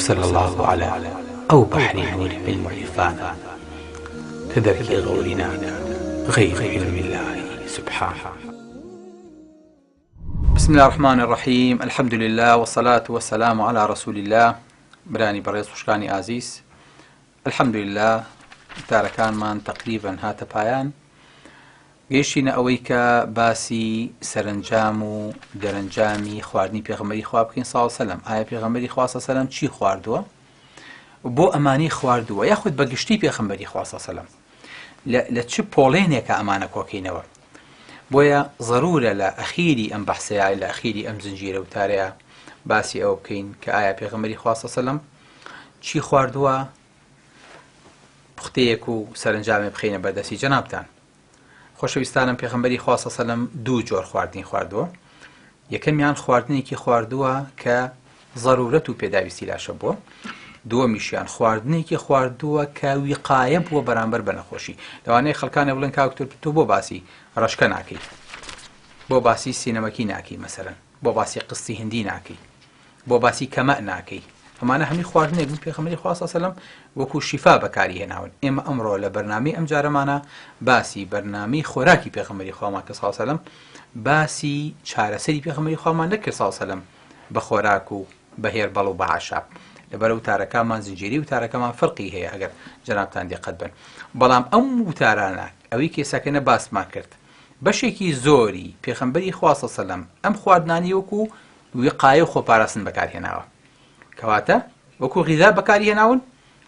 وصلی اللە علی ئەو بەحری نوری علم و عیرفانە کە دەرکی غەوری ناکات غەیری علم اللە سبحانە. بسم اللە الرحمن الرحیم الحمد للە والصلاة والسلام علی رسول اللە برانی بەڕێز خوشکانی ئازیز الحمد للە وتارەکانمان تقریبا هاتە پایان گەیشتینە ئەوەی کە باسی سەرەنجام و دەرەنجامی خواردنی پێغەمبەری خوا بکەین صلی الله علیه وسلم ئایا پێغەمبەری خوا صلی الله علیه وسلم چی خواردووە بۆ ئەمانی خواردووە یاخود بە گشتی پێغەمبەری خوا صلی الله علیه وسلم لە چ پۆڵێنێکە ئەمانە کۆکەینەوە بۆیە ضرورە لە ئەخیری ئەم بەحسەیە لە ئەخیری ئەم زنجیرە وتارەیە باسی ئەوە بکەین کە ئایا پێغەمبەری خوا صلی الله علیه وسلم چی خواردووە پوختەیەک و سەرنجامێ بخەینە بەردەستی جەنابتان خۆشەویستانم پێغەمبەری خوا صلی سەلەم دوو جۆر خواردنی خواردووە یەکەمیان خواردنێکی خواردووە کە ضرورەت و پێداویستی لاشە بووە دووەمیشیان خواردنێکی خواردووە کە ویقایە بووە بەرامبەر بە نەخۆشی لەوانەیە خەڵکانێ بڵێن کاک دکتۆر تۆ بۆ باسی ڕەشکە ناکەی بۆ باسی سینەمەکی ناکەی مەسەرەن بۆ باسی قستی هندی ناکەی بۆ باسی کەمە ناکەی ئەمانە هەمی خواردنێک بوون پێخەمەری خوا صلی سەلەم وەکو شیفا بەکاری هێناون ئێمە ئەمڕۆ لە بەرنامەی ئەم جارەمانە باسی بەرنامەی خۆراکی پێخەمەری خوامان کە صلی سەلەم باسی چارەسەری پێخەمەری خوامان نەکرد صلی سەلەم بە خۆراک و بە هێربەڵ و بە عشاب لەبەر وتارەکەمان زنجیری وتارەکەمان فرقی هەیە ئەگەر جەنابتان دیقەت بن بەڵام ئەم وتارانە ئەوەی کێسەکەنە باسمان کرد بەشێکی زۆری پێخەمبەری خوا صلی سەلەم ئەم خواردنانی وەکو وقایە و خۆپاراستن بەکارهێناوە کەواتە وەکو غیزا بەکاری هێناون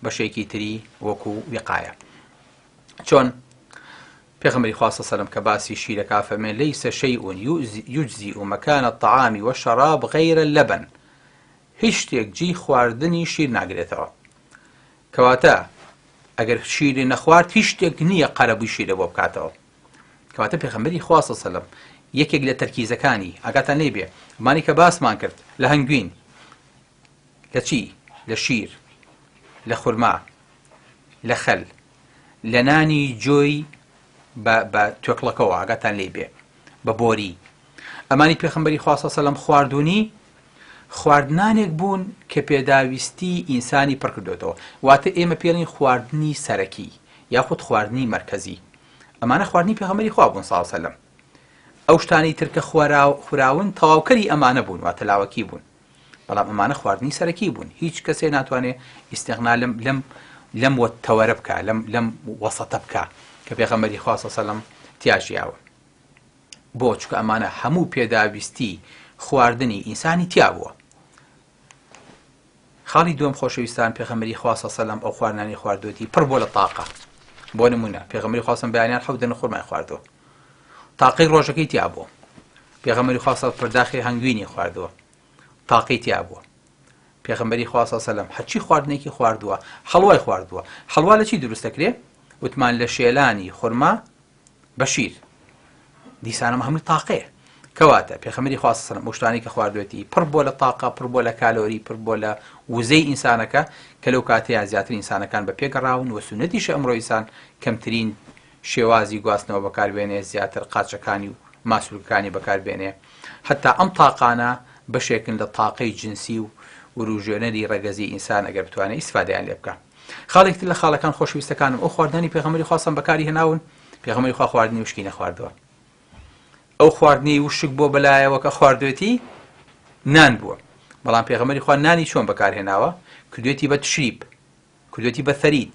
بەشێکی تری وەکو وقایە چۆن پێغەمبەری خوا صلی سەلەم کە باسی شیرەکە فەرمێ لەیسە شەیء یجزی مکان الطعام والشراب غیر اللبن هیچ شتێک جێی خواردنی شیر ناگرێتەوە کەواتە ئەگەر شیری نەخوارد هیچ شتێک نییە قەرەبووی شیرە بۆ بکاتەوە کەواتە پێغەمبەری خوا صلی سەلەم یەکێک لە تەرکیزەکانی ئاگاتان لێ بێ ئەمانی کە باسمان کرد لە هەنگوین لە چی لە شیر لە خورما لە خەل لە نانی جۆی بە توێکڵەکەوە ئاگاتان لێ بێ بە بۆری ئەمانی پێخەمبەری خوا صلی سەلەم خواردونی خواردنانێک بوون کە پێداویستی ئینسانی پڕکردوێتەوە واتە ئێمە پێڵین خواردنی سەرەکی یاخود خواردنی مەرکەزی ئەمانە خواردنی پێغەمبەری خوا بوون صلی اللە علیە وسلم ئەو شتانەی تر کە خوراون تەواوکەری ئەمانە بوون واتە لاوەکی بوون بەڵام ئەمانە خواردنی سەرەکی بوون هیچ کەسێ ناتوانێ ئیستغنا لەم لەم لەم تەوەرە بکە لەم لەم وەسەتە بکە کە پێغەمبەری خوا صلی اللە علیه وسلم تیا ژیاوە بۆ چونکە ئەمانە هەموو پێداویستی خواردنی ئینسانی تیا بووە خاڵی دووەم خۆشەویستان پێغەمبەری خوا صلی سەلام ئەو خواردنانی خواردوێتی پڕ بۆ لە تاقە بۆ نمونە پێغەمبەری خوا صلی بەیانیان حەوت دەنە خورمای خواردووە تاقەی ڕۆژەکەی تیا بووە پێغەمبەری خوا صلی پرداخی هەنگوینی خواردووە تاقەی تیا بووە پێغەمبەری خوا صلی سەلام هەرچی خواردنێکی خواردووە حەڵوای خواردووە حەڵوا لە چی دروست دەکرێ وتمان لە شێلانی خورما بە شیر دیسان ئەمە هەمووی تاقەیە کەواتە پێخەمەری خوا سەلام ئەو شتانەی کە خواردوێتی پڕ بۆ لە تاقە پڕ بۆ لە کالۆری پڕ بۆ لە وزەی ئینسانەکە کە لەو کاتەیە زیاتر ئینسانەکان بە پێگەڕاون و سونەتیشە ئەمڕۆ ئینسان کەمترین شێوازی گواستنەوە بەکاربێنێ زیاتر قاچەکانی و ماسولکەکانی بەکاربێنێ حتا ئەم تاقانە بەشێکن لە تاقەی جنسی و وروژێنەری ڕەگەزی ئینسان ئەگەر بتوانێت ئیسفادەیان لێ بکە خاڵێک تر لە خاڵەکان خۆشەویستەکانم ئەو خواردنانی پێغەمبەری خوا سەم بەکاری هێناون پێغەمبەری خوا خواردنی وشکی نەخواردووە ئەو خواردنی وشک بۆ بەلایەوە کە خواردوێتی نان بووە بەڵام پێغەمبەری خوا نانی چۆن بەکارهێناوە کردوێتی بە تشریب کردوێتی بە ثەرید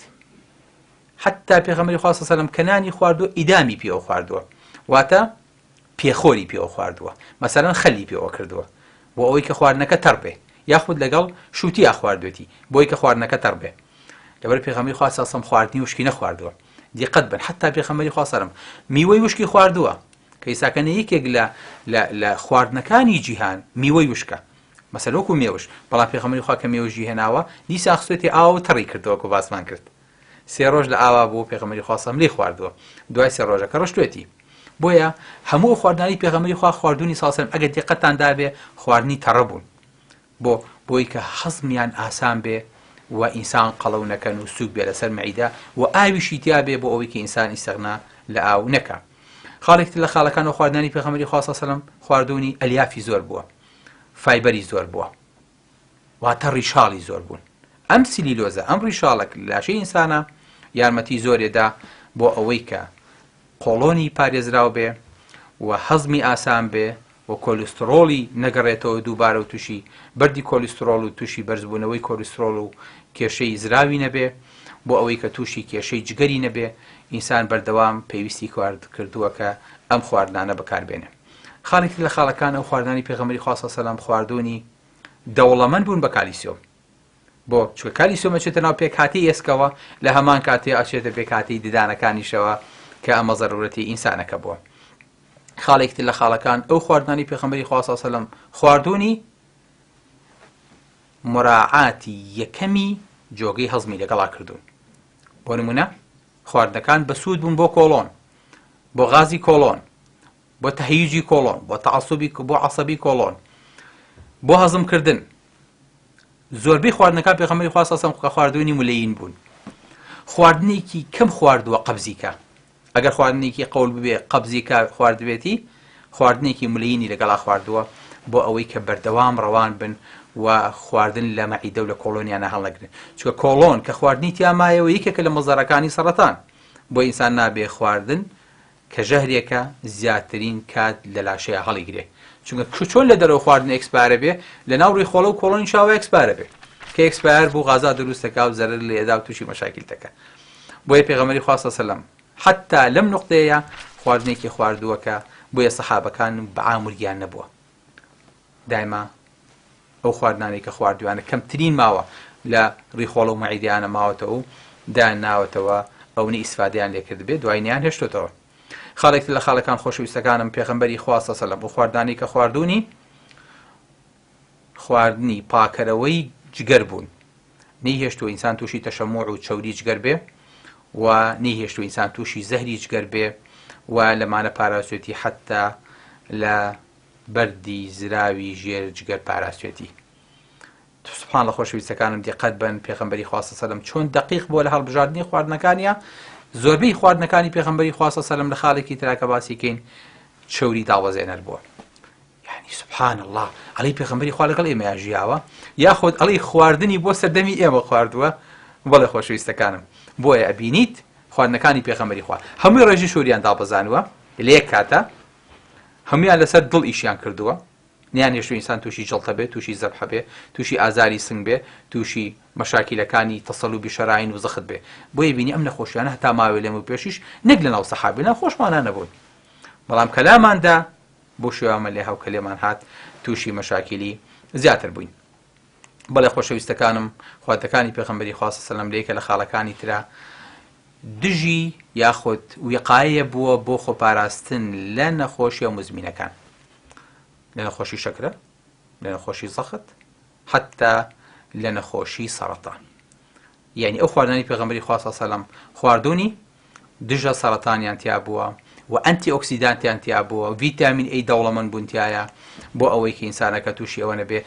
حتا پێغەمبەری خوا سەلام کە نانی خواردووە ئیدامی پێوە خواردووە واتە پێخۆری پێوە خواردووە مەسەلەن خەلی پێوە کردووە بۆ ئەوەی کە خواردنەکە تەڕ بێ یاخود لەگەڵ شووتیا خواردوێتی بۆی کە خواردنەکە تەڕ بێ لەبەر پێغەمبەری خوا سەسەم خواردنی وشکی نەخواردووە دیقەت بن حتا پێغەمبەری خوا سەرم میوەی وشکی خواردووە کە ئیساکەنە یەکێک لە لە خواردنەکانی جیهان میوەی وشکە مەسەل وەکو مێوش بەڵام پێغەمبەری خوا کە مێوژی هێناوە دیسان خستێتی ئاو تەڕی کردەوە کە باسمان کرد سێ ڕۆژ لە ئاوا بوو پێغەمبەری خوا سەم لێی خواردووە دوای سێ ڕۆژەکە ڕشتوێتی بۆیە هەموو ئەو خواردنانی پێغەمبەری خوا خواردونی ساسەم ئەگەر دیقەتان دابێ خواردنی تەڕە بوون بۆ بۆی کە هەزمیان ئاسان بێ و ئینسان قەڵەو نەکەن و سوک بێ لەسەر مەعیدە و ئاویشی تیا بێ بۆ ئەوەی کە ئینسان ئیستغنا لە ئاو نەکا خاڵێک تر لە خاڵەکان و خواردنانی پێغەمبەری خوا سەلام خواردونی ئەلیافی زۆر بووە فایبەری زۆر بووە واتە ڕیشاڵی زۆر بوون. ئەم سیلیلۆزە، ئەم ڕیشاڵە لە لاشەی ئینسانە یارمەتی زۆرێ دا بۆ ئەوەی کە قۆڵۆنی پارێزراو بێ و هەزمی ئاسان بێ و کۆلیستڕۆڵی نەگەڕێتەوە دووبارە و تووشی بەردی کۆلیستڕۆڵ و تووشی بەرزبوونەوەی کۆلیستڕۆڵ و کێشەی زراوی نەبێ بۆ ئەوەی کە تووشی کێشەی جگەری نەبێ ئینسان بەردەوام پێویستی کردووە کە ئەم خواردنانە بەکاربێنێ. خاڵێکی تر لە خاڵەکان ئەو خواردنانی پێغەمبەری خوا صلی سەلام خواردوونی دەوڵەمەند بوون بە کالیسیۆم. بۆ؟ چونکە کالیسیۆم ئەچێتە ناو پێکهاتەی ئێسکەوە لە هەمان کاتێ ئەچێتە پێکهاتەی ددانەکانیشەوە کە ئەمە زەرورەتی ئینسانەکە بووە. خاڵێکی تر لە خاڵەکان ئەو خواردنانی پێغەمبەری خوا صلی سەلام خواردوونی مراعاتی یەکەمی جۆگەی هەزمی لەگەڵا کردوون. بۆ نمونە خواردنەکان بەسوود بوون بۆ کۆڵۆن، بۆ غازی کۆڵۆن، بۆ تەهیجی کۆڵۆن، بۆ تەعەسوبی بۆ عەسەبی کۆڵۆن، بۆ هەزمکردن. زۆربەی خواردنەکان پێغەمبەری خوا صلی اللە کە خواردوونی ملەین بوون. خواردنێکی کەم خواردووە قەبزی کا. ئەگەر خواردنێکی قەول ببێ قەبزی کا خواردبێتی، خواردنێکی ملەینی لەگەڵا خواردووە بۆ ئەوەی کە بەردەوام ڕەوان بن و خواردن لە مەعیدە و لە کۆڵۆنیانە هەڵنەگرن. چونکە کۆڵۆن کە خواردنی تیا مایەوە یەکێکە لە مەزەرەکانی سەڕەتان. بۆ ئینسان نابێ خواردن کە ژەهرێکە زیاترین کات لە لاشەیا هەڵیگرێ چونکە چۆن لە دەرەوە خواردن expire ە بێ لە ناو ڕیخۆڵە و کۆڵۆنیشا وا expire ە بێ کە expire بوو غازا دروست دەکا و زەرەر لێ ئەدا و تووشی مەشاکیل دەکا بۆیە پێغەمبەری خوا صلی سەلەم حتا لەم نقطەیە خواردنێکی خواردووە کە بۆیە سەحابەکان بە عامورگیان نەبووە دایما ئەو خواردنانەی کە خواردویانە کەمترین ماوە لە ڕیخۆڵە و مەعیدەیانە ماوەتەوە و دایان ناوەتەوە ئەونە ئیسفادەیان لێ کردبێ دوای نیان هێشتۆتەوە. خاڵێک تر لە خاڵەکان خۆشەویستەکانم پێغەمبەری خوا صلی سەلەم ئەو خواردنانەی کە خواردوونی خواردنی پاکەرەوەی جگەر بوون نەیهێشتووە ئینسان تووشی تەشەموع و چەوری جگەر بێ و نەیهێشتووە ئینسان تووشی زەهری جگەر بێ و لەمانە پاراستێتی حتا لە بەردی زراوی ژێر جگەر پاراستوێتی. سبحان اللە خۆشەویستەکانم دیقەت بەن پێغەمبەری خوا صلی سەلەم چۆن دەقیق بووە لە هەڵبژاردنی خواردنەکانیا زۆربەی خواردنەکانی پێغەمبەری خوا صلی سەلەم لە خاڵێکی ترا کە باسی کەین چەوری داوەزێنەر بووە یعنی سبحان الله ئەڵی پێغەمبەری خوا لەگەڵ ئێمەیا ژیاوە یاخود ئەڵی خواردنی بۆ سەردەمی ئێمە خواردووە بەڵێ خۆشەویستەکانم بۆیە ئەبینیت خواردنەکانی پێغەمبەری خوا هەمووی ڕێژی شوریان دابەزانووە لە یەک کاتە هەموویان لەسەر دڵ ئیشیان کردووە نیان هێشتوە ئینسان توشی جەڵتە بێ توشی زەبحە بێ توشی ئازاری سنگ بێ توشی مەشاکیلەکانی تەسەلوبی شەراین و زەخت بێ بۆیە بینی ئەم نەخۆشیانە هەتا ماوێ لەمەو پێشیش نەک لەناو سەحابی لەناو خۆشمانا نەبوون بەڵام کەلاماندا بۆ شێوامە لێ هاو کە لێمان هات توشی مەشاکیلی زیاتر بووین بەڵێ خۆشەویستەکانم خواتەکانی پێغەمبەری خوا صلی سەلام لەیەکە لە خاڵەکانی ترا دژی یاخود ویقایە بووە بۆ خۆپاراستن لە نەخۆشیە موزمینەکان لە نەخۆشی شەکرە لە نەخۆشی زەخت حتا لە نەخۆشی سەرەتان یعنی ئەو خواردنانی پێغەمبەری خوا صلی سەلام خواردونی دژە سەرەتانیان تیا بووە و ئەنتی ئۆکسیدانتیان تیا بووە ڤیتامین ئەی دەوڵەمەند بوون تایە بۆ ئەوەی کە ئینسانەکە تووشی ئەوە نەبێ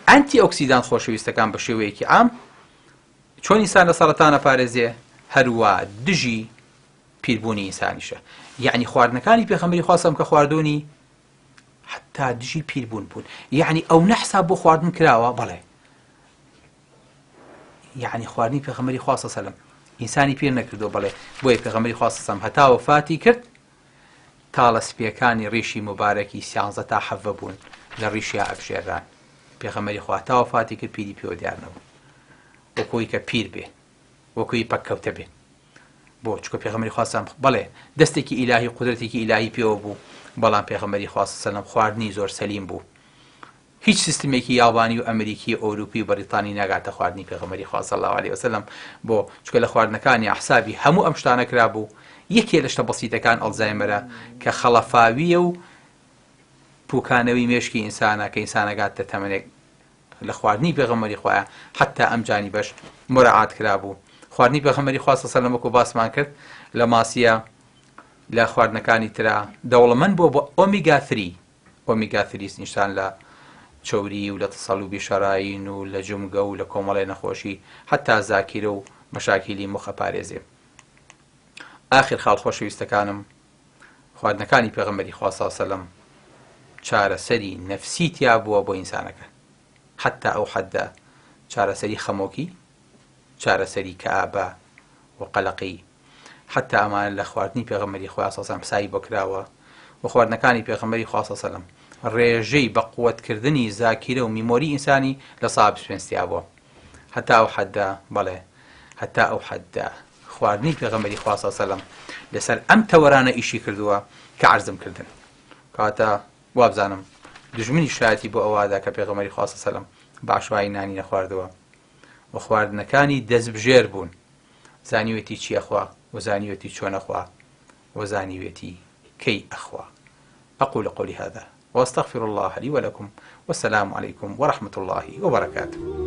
ئەنتی ئۆکسیدان خۆشەویستەکان بە شێوەیەکی عام چۆن ئینسان لە سەرەتان ئەپارێزێ هەروا دژی پیربوونی ئینسانیشە یعنی خواردنەکانی پێخەمبەری خوا سەم کە خواردونی حتا دژی پیربوون بوون یعنی ئەو نەحساب بۆ خواردن کراوە بەڵێ یعنی خواردنی پێخەمبەری خوا سەلم ئینسانی پیر نەکردو بەڵێ بۆیە پێغەمبەری خوا سەسەم هەتا وەفاتی کرد تاڵە سپیەکانی ڕیشی موبارەکی سیانزە تا حەڤە بوون لە ڕیشیا ئەبژێرران پێغەمبەری خوا تا وەفاتی کرد پیری پێوە دیار نەبوو وەکوی کە پیر بێ وەکوی پەککەوتە بێ بۆ چکە پێغەمبەری خوا سەلام بەڵێ دەستێکی ئیلاهی قودرەتێکی ئیلاهی پێوە بوو بەڵام پێغەمبەری خوا سەلام خواردنی زۆر سەلیم بوو هیچ سیستمێکی یابانی و ئەمریکی و ئەوروپی و بەریتانی ناگاتە خواردنی پێغەمبەری خوا صلی اللە علیە وسلم بۆ؟ چونکە لە خواردنەکانیا حسابی هەموو ئەم شتانە کرابوو یەکێ لە شتە بەسیتەکان ئەلزایمەرە کە خەڵەفاویە و پوکانەوەی مێشکی ئینسانە کە ئینسان ئەگاتە تەمەنێک لە خواردنی پێغەمبەری خوایە حتا ئەم جانی بەش مراعات کرابوو خواردنی پێغەمبەری خوا صلی اللە علیه وسلم وەکو باسمان کرد لە ماسیە لە خواردنەکانی ترا دەوڵەمەند بووە بۆ ئۆمیگا 3 ئۆمیگا ثریس نیشان لە چەوری و لە تەسەلوبی شەراین و لە جومگە و لە کۆمەڵێ نەخۆشی حەتا زاکیرە و مەشاکیلی مخ ئەپارێزێ. ئاخر خاڵ خۆشەویستەکانم خواردنەکانی پێغەمبەری خوا صلی سەلەم چارەسەری نەفسی تیا بووە بۆ ئینسانەکە حەتا ئەو حەدە چارەسەری خەمۆکی. چارەسەری کەئابە و قەلەقی حەتا ئەمانە لە خواردنی پێغەمبەری خوا صلی اللە حسابی بۆ کراوە و خواردنەکانی پێغەمبەری خوا صلی اللە ڕێژەی بە قوت کردنی زاکیرە و میمۆری ئینسانی لە سا 25 تیا بووە هەتا ئەو حەدە بەڵێ هەتا ئەو حەدە خواردنی پێغەمبەری خوا صلی اللە لەسەر ئەم تەوەرانە ئیشی کردووە کە عەرزم کردن کەواتە وابزانم دوژمنی شایەتی بۆ ئەوەدا کە پێغەمبەری خوا صلی اللە بە عەشوایی نانی نەخواردووە و خواردنەکانی دەستبژێر بوون زانیوێتی چی ئەخوا و زانیوێتی چۆن ئەخوا و زانیوێتی کەی ئەخوا أقول قولي هذا وأستغفر الله لي ولكم والسلام عليكم ورحمة الله وبركاته.